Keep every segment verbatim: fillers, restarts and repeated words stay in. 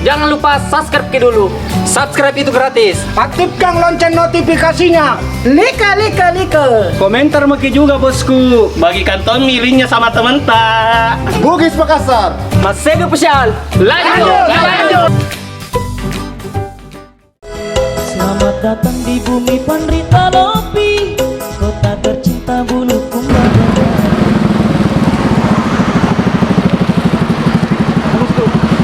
Jangan lupa subscribe ki dulu. Subscribe itu gratis. Aktifkan lonceng notifikasinya. Like, like, like. Komentar maki juga, bosku. Bagikan tommi linknya sama temanta. Bugis Makassar. Masega Official. Lanjut, lanjut. Selamat datang di bumi panrita lopi, kota tercinta Bulukumba.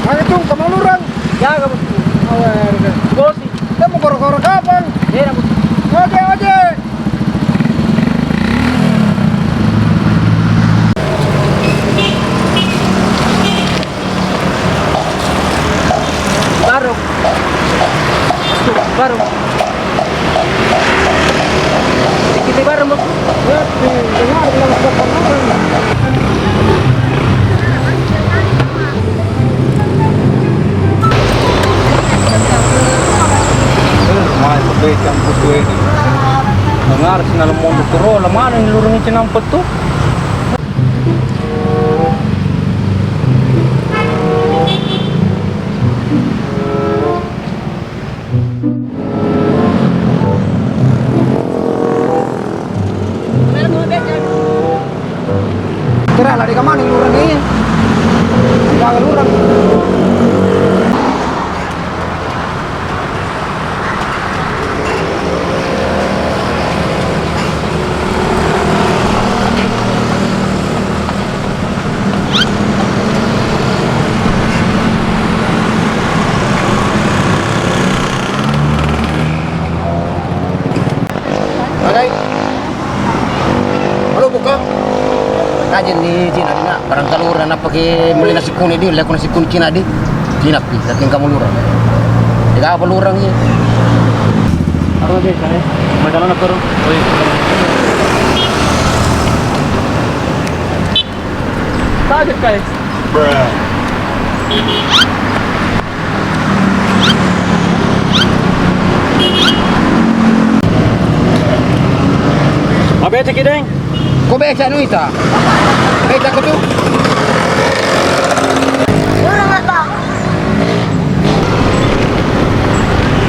Ayo, Tung, ke Malurang. Jaga, Bosku. Awas, udah. Bosi. Kita mau koro-koro kapang. Iya, Bosku. Oke, oke. Barung. Barung. Kita barung, Bos. Mai pabecang putu ini. Dengar sing dalam mondok kuro, lemana ni lurung cinampe tu. Kira lari ke mana lurang ini? Jaga lurang. Halo, buka. Kajen di Cina, Cina. Barang kalura, nappa ki mulai nasi kuning di, lekko nasi kuning Cina di. Cina pi, tapi kamu lura. Tiga apa lurang ini? Apa deh, saya? Majalah apa, Bro? Oh, iya. Kaget, guys. Apa ya, Ciki Deng? Ko beca nu ita? Beca ko tu?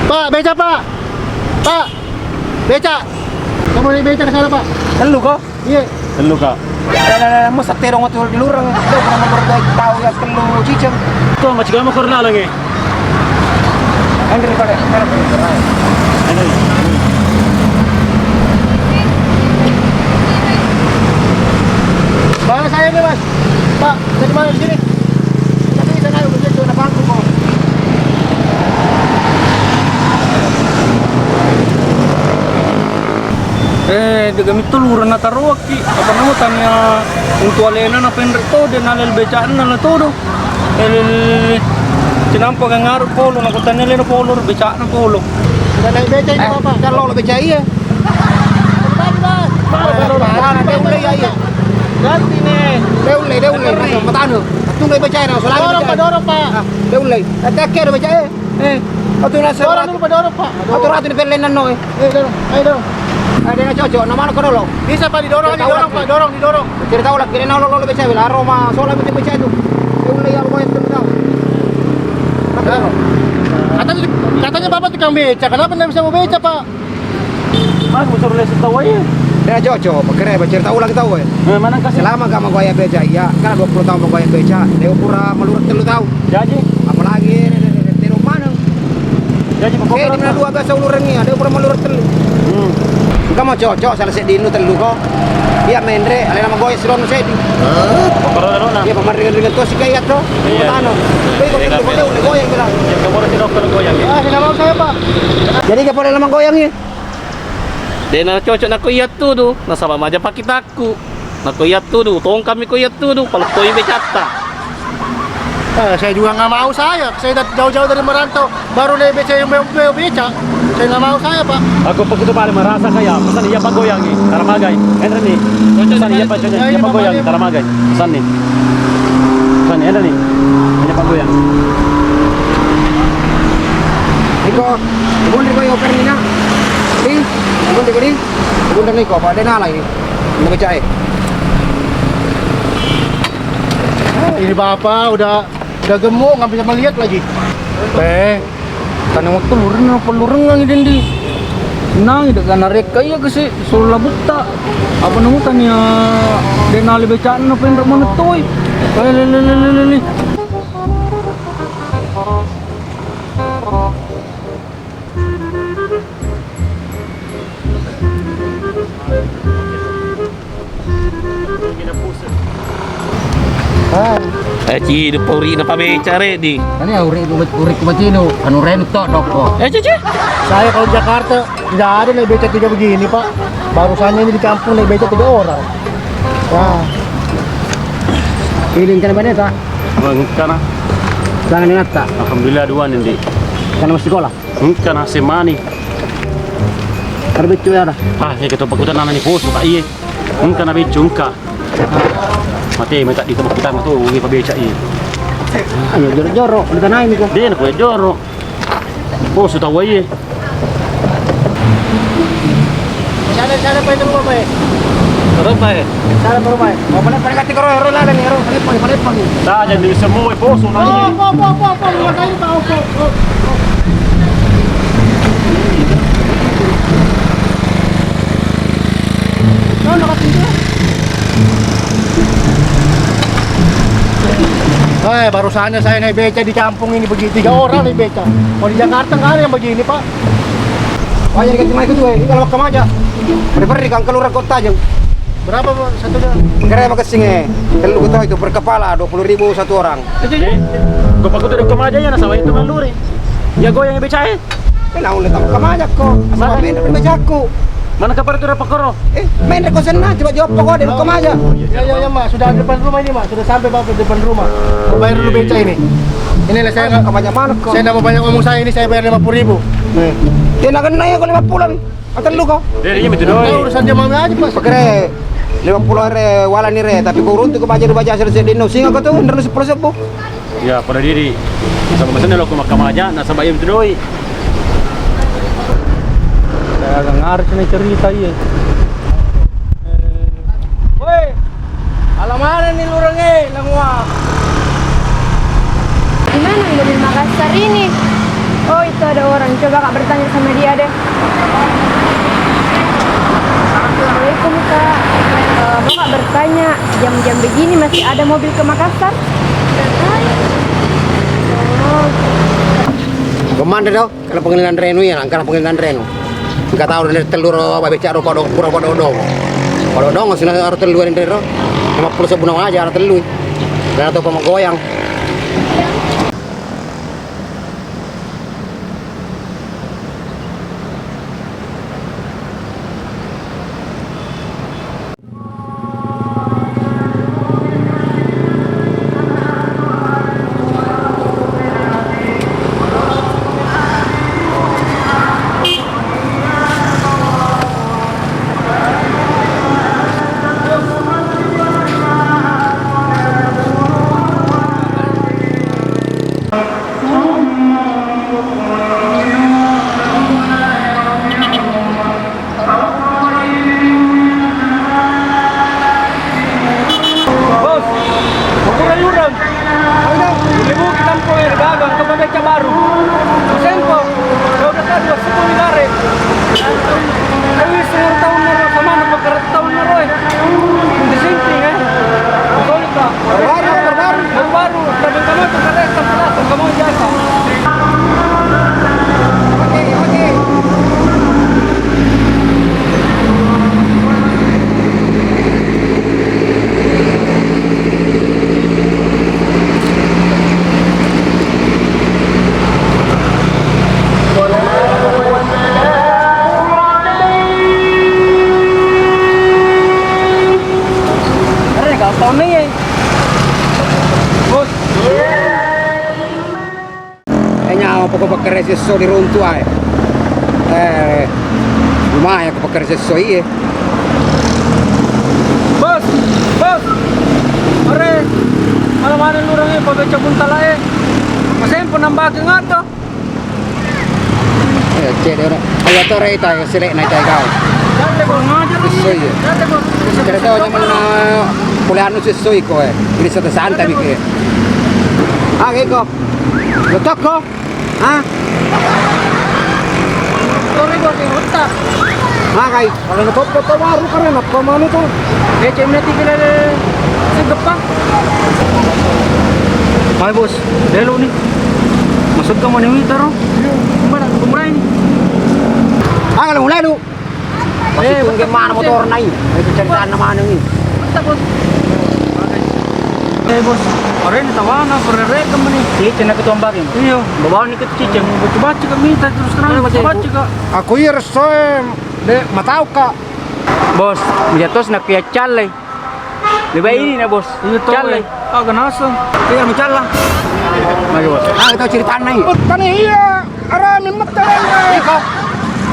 Pak, beca, Pak. Pak, beca. Kamu naik beca ke sana, Pak. Telu ko? Iya. Telu, Kak. Dah, dah, dah, masa terong tu di lurang. Dah pernah nomor dua tahu ya telu ciceng. Tuh, macam kamu kor lalang, eh? Anjir, pada, pada, pada. Anjir. Mana saya ini, Mas? Pak, dari mana di sini? Tapi saya tahu begitu, ada bangku kok. Eh, dega mitto lureng nataroakki. Apa nama tania untu alena na penre to, de nalel becana na todo. Eh, cinampa ga ngaru polo, na kutania lena polo, becana polo. Sudah naik beca ini, eh, Bapak? Kalau lo beca iya. Tadi, Mas. Parah, parah, parah, dia udah ya, iya. Ganti nih. Dia udah, dia udah, matano. Tunggu beca ini, soalnya dorong, Pak, dorong, Pak. Ah, dia udah. Tadi akhir beca, eh. Eh, atu nasa dorong dulu, Pak, dorong, Pak. Atu ratu ni pellennanno, eh. Eh, dorong. Ayo, dorong. Ada yang cocok, nama anak dulu. Bisa, Pak, didorong, didorong, Pak, dorong, didorong. Cerita ulang, kira nalo lo beca, bila aroma, soalnya beca, beca itu. Dia udah ya, pokoknya itu tahu. Katanya, katanya Bapak tukang beca, kenapa nggak bisa mau beca, Pak? Mas, musuh rulesi tau aja. Dena cocok, pekere, cerita ulang tau, eh. Eh, mana kasih? Selama gak magoyang beca, iya, kan dua puluh tahun magoyang beca, dia pura melurut telu tahun. Jadi? Apalagi, eh, eh, eh, telu mana? Jadi, pokoknya eh, di mana dua belas uluran nih, dia pura melurut telu. Hmm. Enggak mau cocok, salah sedih nu telu kok. Iya, mendre, alena magoyang silon sedih. Pokoknya rona. Iya, pemaringan-ringan tuh sih kayak tuh. Iya. Pertama. Tapi kok telu kok dia udah goyang bilang. Ya, kamu harus didokter goyang, ya. Ah, tidak mau saya, Pak. Jadi, gak boleh lama goyang, ya? Dena cocok nako iyattu du, nasaba maja pakitakku. Nako iyattu du, tongkami ko iyattu du, palettoi becatta. Eh, saya juga nggak mau saya. Saya dat-, jauh-jauh dari merantau, baru naik beca yang be-, be-, beca. Saya nggak mau saya, Pak. Aku begitu paling merasa saya, pesan iya pagoyangi, taramagai. Enreni. Pesan iya pagoyangi, iya pagoyangi, taramagai. Pesan nih. Pesan nih, enreni. Iya pagoyang. Iko, ibun iko yo karnina. Di, ibun iko di. Ibun iko, Pak, dia nalai. Ini beca, eh. Ah, ini Bapak udah, udah gemuk, nggak bisa melihat lagi. Eh, tania wettu lureng, apa lureng ngi dendi. Nang ida gana rekka iya kasi solo labutta. Apa nemu tania denali becana penro mana toi. Eh, le, le, le, le, le, le. Ah. Eh, ci, depa uri na pabeca re di. Ani uri, uri ku macino, anu rem to doko. Eh, ci, ci. Saya kalau di Jakarta tidak ada naik beca tiga begini, Pak. Barusannya ini di kampung naik beca tiga orang. Wah. Ini rencana mana, Pak? Rencana. Jangan ingat, Pak. Alhamdulillah dua nih, Di. Karena masih sekolah. Engka na semani. Ada beccu ya dah. Ah, iya kita pakutan nana ni poso kak iye. Engka na beccu engka. Mate meta di tempat kita tu, iye pabeca iye. Ayo joro-joro, di tanah ini kok. Dia nak kue joro. Poso tahu iye. Sana, sana, Pak, itu rumah, Pak. Rumah, ya? Sana, rumah, ya. Mau mana, pada kati koro, ro, lala, nih, ro, pada pagi, pada pagi. Dah, jadi semua, eh, poso, oh, nanti. Oh, oh, oh, oh, oh, makanya tahu, oh, oh, oh. Oh, nak pintu. Eh, barusannya saya naik beca di kampung ini, begitu tiga orang naik beca. Kalau di Jakarta nggak ada yang begini, Pak. Wah, jadi ganti mai kutu, eh. Ini kalau makkamaja. Perri-perri kan keluar kota aja. Berapa, Pak, satu jam? Kere makessing, eh. Tellu kutu itu per kepala, dua puluh ribu satu orang. Itu je. Gua pakutu dong kemaja ya, nasaba itu maluri. Ya goyang beca, eh. Kena udah tahu kemaja kok. Asal main dari becaku. Mana kabar itu dapat koro? Eh, main dari kosan nah, coba jawab pokok deh, kemaja. Ya, ya, ya, Mak. Sudah depan rumah ini, Mak. Sudah sampai, Bapak, depan rumah. Bayar dulu beca ini. Ini lah saya nggak, kemaja mana kok? Saya nggak mau banyak ngomong saya ini, saya bayar lima puluh ribu. Nih. Dia nak kena ya kalau lima puluh. Atellu ko? Dari ini betul doi. Urusan jam mami aja, Pak. Pekere lima puluh re wala ni re, tapi ko uruntu ko baja baja sel sedino singa ko tu nderu sepuluh sebu. Ya, pada diri. Sama pesannya lo ko makkamaja, nasaba iya betul doi. Saya agak ngaris nih cerita iya. Woi, alamana nih lurang eh, langua. Di mana mobil Makassar ini? Oh, itu ada orang. Coba Kak bertanya sama dia deh. Assalamualaikum, Kak. Eh, mau Kak bertanya, jam-jam begini masih ada mobil ke Makassar? Oh. Kemana dong? Karena pengalian renu ya, karena pengalian renu. Engka tau ri tellu ro, babeca ro, padong, pura padodong. Padodong, sina ro tellu ri ro. Lima puluh sebu na aja ro tellu. Dan atau pemagoyang. Bos, mau ke Lurang. Libu kita mpoi ri Gagang ke Pabecca Baru. Sempo, udah tadi waktu itu di Lare. Tapi setengah tahun lalu sama anak pekerja tahun lalu, eh. Di sini, eh. Solid, Pak. Baru, baru. Baru, baru. Tapi kamu tuh kereta, kamu jasa. Bos. Eh, nyawa pokok pekerja sesso di runtu ae. Eh, lumayan ko pekerja sesso iye. Bos, bos. Are, malam mana lurang e, Pabecca Buntala e. Masempo nambah ke ngato. Eh, cek dia orang. Ayo to reta selek naik cai kau. Sesso iye. Cerita zaman, eh, kuliah anu sesso iko, eh. Ini satu santai mikir. Ah, iko. Lo toko. Hah? Tore gua ke otak. Magai, kalau ngetop kota baru karena apa mana tuh? Eh, cemna tiga lele segepang. Hai, Bos, delo nih. Masuk ke mana ini, Taro? Mana? Kumrai nih. Ah, kalau mulai lu. Masih eh, tunggu betul, mana betul. Motor naik. Itu cerita nama anu ini. Mantap, Bos. Eh, Bos, orang ini tawana, berrekam nih. Iya, cina ketua mbak ini. Iya. Bawa nih ke cicing. Baca-baca kak minta terus terang, baca-baca kak. Aku iya resoe, dek, matau kak. Bos, jatuh nak pia calle. Lebih ini nah, Bos. Iya, tahu, calle. Ah, kenasa. Iya, mencalla. Mari, Bos. Ah, kita cerita nih. Tani iya. Arami mette, Ren. Iko.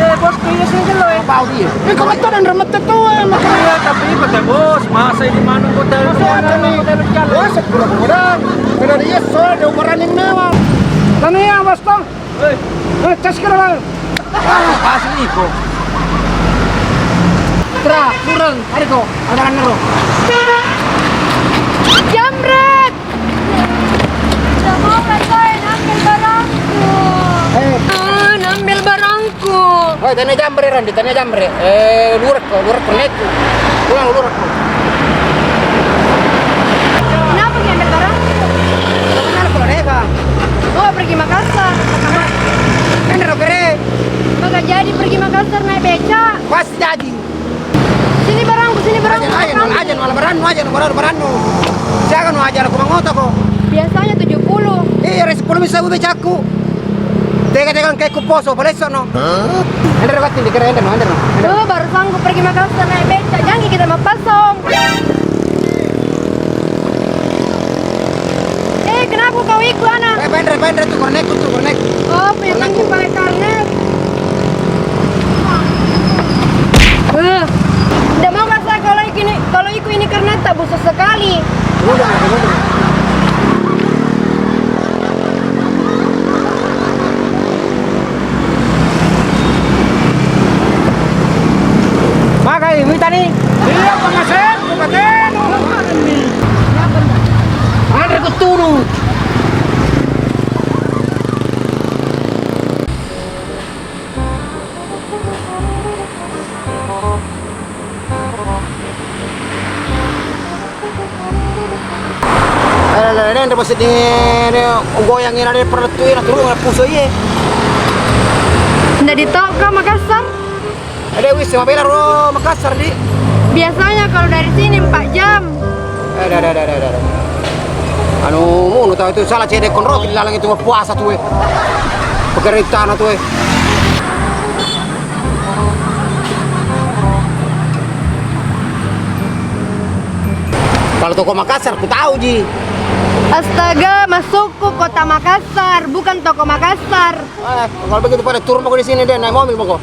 Eh, Bos, iya sih, lo, eh. Apa dia? Iko mette, Ren, mette tuh, eh, makanya. Iya, tapi iko teh, Bos, masa ini mana kota? Masa ada nih. Wah, sepuluh orang. Karena dia soal dia berani mewah. Tani ya, Bos, toh? Eh. Eh, cas kira, Bang. Ah, pasti iko. Tra, kurang, ada kok, ada runner. Jambret! Udah mau kan, Boy, ambil barangku. Eh. Ah, ambil barangku. Woi, tania jambre, Randi, tania jambre. Eh, lurekko, lurekko, nek. Pulang, lurekko. Kenapa ki ambil barangku? Kenapa kalau neka? Mau pergi Makassar. Kan ro kere. Maka jadi pergi Makassar naik beca. Pasti jadi. Sini barangku, sini barangku. Aja, aja, aja, malah berannu, aja, malah berannu. Siaga nu aja, aku mangota ko. Biasanya tujuh puluh. Iya, re sepuluh bisa gue becakku. Tega-tega kayak ku poso, palessono. Hah? Ender katti, dikira ender, no, ender, no. Ender. Tuh, barusan ku pergi Makassar naik beca. Jangan kita mapasong. Eh, kenapa kau ikut, Ana? Eh, pendre, pendre tuh, konek tuh, konek. Oh, punya konek. Pakai karnet. Eh, tidak mau kasar kalau ini, kalau ikut ini karnet tak busuk sekali. Udah, udah. Magai, mitani. Iya, pengasen, bukan tenu. Anre kutunu. Eh, lele, nende pasti di, di, goyang ini ada perlu tuh, ini turun, nggak puso, iya. Nda ditokka Makassar? Ada wis, mabela ro Makassar, di. Biasanya kalau dari sini empat jam. Eh, dah, dah, dah, dah, dah. Anu, munu tahu itu salah cedek konro di lalang itu puasa tuh, eh. Pekerja tanah tuh, eh. Kalau toko Makassar, ku tahu ji. Astaga, masukku kota Makassar, bukan toko Makassar. Eh, kalau begitu pada turun mako di sini deh, naik mobil mako.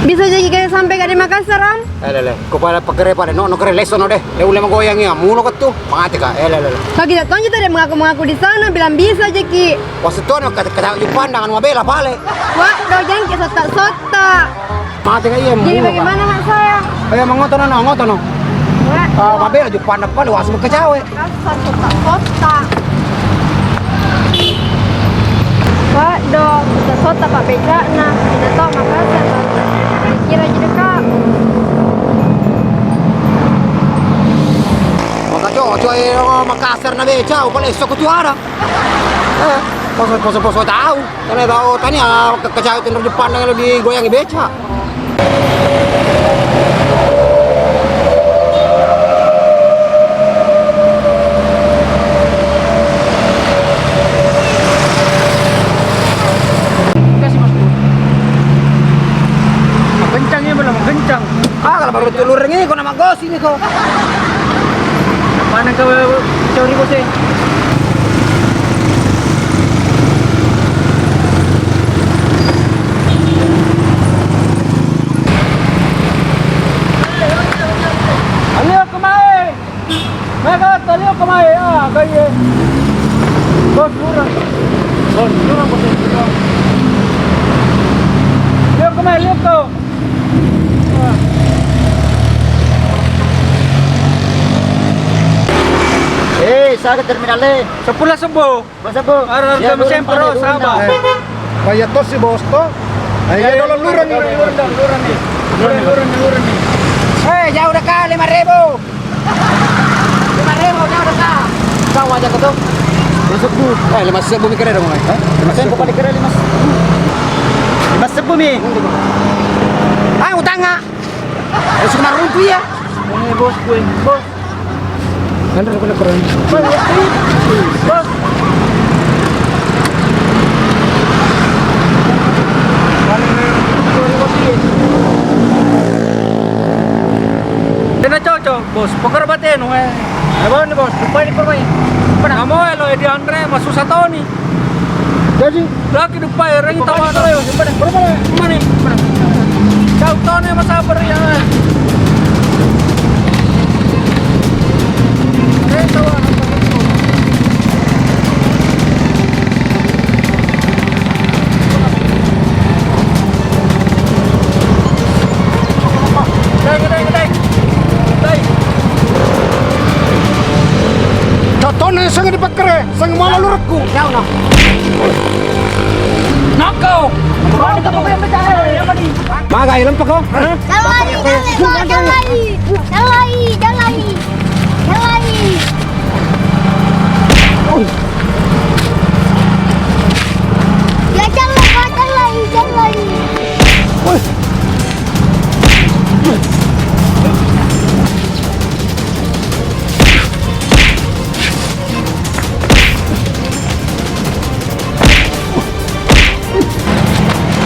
Bisa jadi kayak sampai ke di Makassar, Om? Eh, lele, ko pada pegere pada no, no kere leso no deh. Eh, ulema goyang ya, muno ketu, mati kak. Eh, lele. Kaki tak tonji tadi mengaku-mengaku di sana, bilang bisa aja ki. Wasit tuh, kata, kata, pandang anu mabela pale. Wah, do jangki sotak-sotak. Mate ka iya. Jadi bagaimana hak saya? Eh, mangoto no, ngoto no. Wah. Ah, mabela Jepang na pale, wasu ke cawe. Kasar, sotak-sotak. Wah, do, sotak-sotak pak becakna. Tidak tahu Makassar. Kira jadi kak. Maka cocok ya Makassar na beca, apa leso ku tuara. Eh, poso, poso, poso tahu. Karena tahu tani ah, ke kecil itu di depan yang lebih goyang beca. Kasih mas. Kencang ya belum kencang. Ah, kalau baru tulur ini kau nama gos. Sini ko. Mana kau cari bos eh? Ayo kemai. Mega, ayo kemai. Ah, kaya. Bos murah. Bos murah, bos murah. Ayo kemai, lihat kau. Eh, Aga terminal e? Seppulo sebbu. Seppulo sebbu. Harga mesin pro, sabar. Eh, bayar tos si bos to. Eh, iya, dolo lureng. Lureng, lureng, lureng, lureng. Lureng, lureng, lureng. Eh, jauh dekat, lima ribu. Lima ribu, jauh dekat. Kau aja ke tu. Lima sebbu. Eh, lima sebbu mikir dong, eh. Lima sebbu. Paling kira lima sebbu. Lima sebbu mi. Ah, utang ah. Harus kemarin tu ya. Ini bos gue, bos. Nanti aku nak keren. Bos, bos. Tidak cocok, bos. Pokoknya batenu, eh. Eh, bos, nih, bos. Lupa ini permain. Pada kamu, eh, lo, eh, dianre, masuk satu nih. Jadi? Laki dupai, rengi tawa. Berapa, Pak? Mana? Mana? Kau tahu nih, Mas Sabar, ya? Rengi tawa. Dai, dai, dai. Dai. Contohnya, saya di Kere, seng mala lurekku. Jauh no. Nako. Magai lempe ko? Hah? Jalai, jalai, jalai, jalai, jalai, jalai. Ya, jalai, jalai, jalai.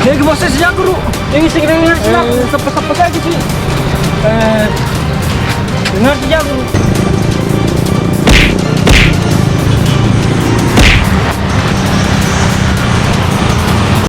Jadi bos saya sejak guru. Yang isi kira-kira sejak. Eh, tepat-tepat aja sih. Eh, dengar sejak guru.